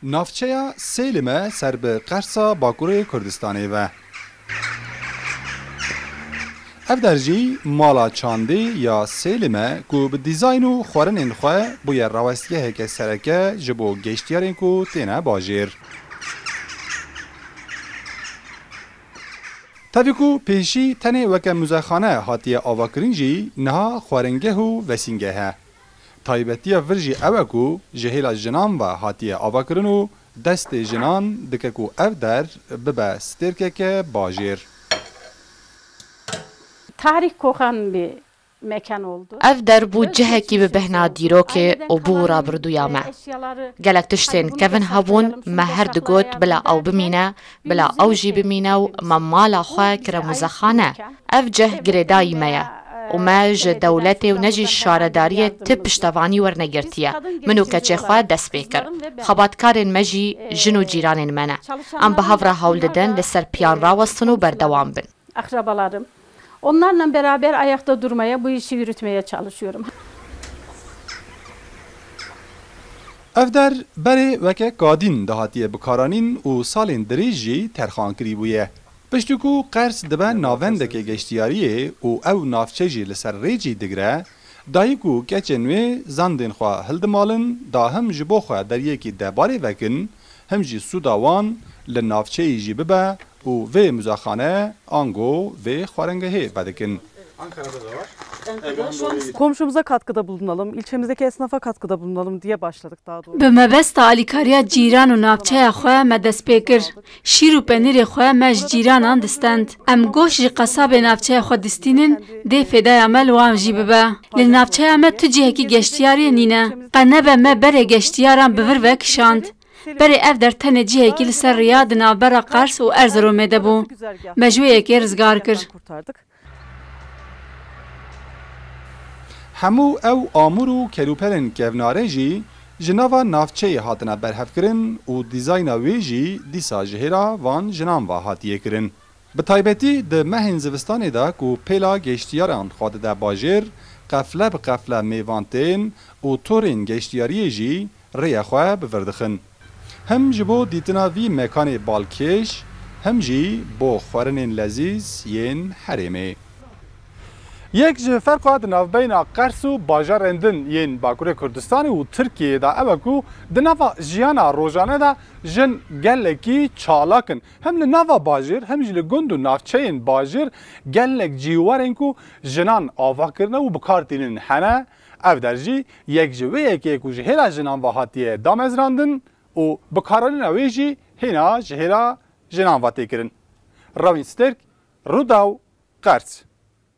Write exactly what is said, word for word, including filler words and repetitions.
Navçeya Sêlime ser bi Qersa Bakurê Kurdistanê ve. Ev der jî mala çandê ya Sêlime ku bi dîzayn û xwarinên xwe bûye rawestgeheke sereke ji bo geştiyarên ku têne bajêr. Tevî ku pêşî tenê weke muzexane hatiye avakirin jî niha xwaringeh û vesîngeh e. Taybetiya vir jî ew e ku ji hêla jinan ve hatiye avakirin û destê jinan dike ku ev der bibe stêrkeke bajêr. Tarih kokan bir mekan oldu. Ev der bû cihekî bi bêhna dîrokê û bû rabirdûya me. Gelek tiştên kevin hebûn, me her digot bila ew bimîne, bila ew jî bimîne û me mala xwe kire muzexane. Ev cih girêdayî me ye û me ji dewletê û ne jî şaredariyê ti piştevanî wernegirtiye. Min û keçê xwe dest pê kir. Xebatkarên me jî jin û cîranên me ne. Em bi hev re hewl didin li ser piyan rawestin û berdewam bin. Akrabalarım. Onlarla beraber ayakta durmaya, bu işi yürütmeye çalışıyorum. Ev der berê weke kadîn dihatiye bikaranîn û salên dirêj jî terxan kirî bûye. Piştî ku Qers dibe navendeke geştiyariyê û ew navçe jî li ser rê cî digire, dayik û keçên wê zandên xwe hildimalin, da him ji bo xwe deriyekî debarê vekin, him jî sûda wan li navçeyê jî bibe û vê muzexane ango vê xwaringehê vedikin. Komşumuza katkıda bulunalım, ilçemizdeki esnafa katkıda bulunalım diye başladık daha doğrusu. Bi mebesta alîkariya cîran û navçeya xwe me dest pê kir. Şîr û penîrê xwe me ji cîranan distend. Em goşt ji qesabê navçeya xwe distînin, dê fêdaya me li wan jî bibe. Li navçeya me tu cihekî geştiyariyê nîne. Qe nebe me berê geştiyaran bi vir ve kişand. Berê ev der tenê cihekî li ser riya di navbera Qers û Erzeromê de bû. Me ji wê yekê rizgar kir. Hemû ew amûr û kelûpelên kevnare jî ji nava navçeyê hatine berhevkirin û dîzayna wê jî dîsa ji hêla van jinan ve hatiye kirin. Bi taybetî di mehên zivistanê de ku pêla geştiyaran xwe dide bajêr, qefle bi qefle mêvan tên û torên geştiyariyê jî rêya xwe bi vir dixin. Him ji bo dîtina vî mekanê balkêş, him jî bo xwarinên lezîz yên herêmê. Yek ji ferqa di navbeyna Qers û bajarên din yên Bakurê Kurdistanê û Tirkiyeyê de ew e ku di nava jiyana rojane de jin gelekî çalak in. Hem li nava bajêr hem jî li gund û navçeyên bajêr gelek cîwarên ku jinan ava kirine û bi kar tînin hene. Ev der jî yek ji wê yekê ye ku ji hêla jinan ve hatiye damezrandin û bikaranîna wê jî hîna ji hêla jinan ve tê kirin. Rewîn Stêrk, Rûdaw, Qers.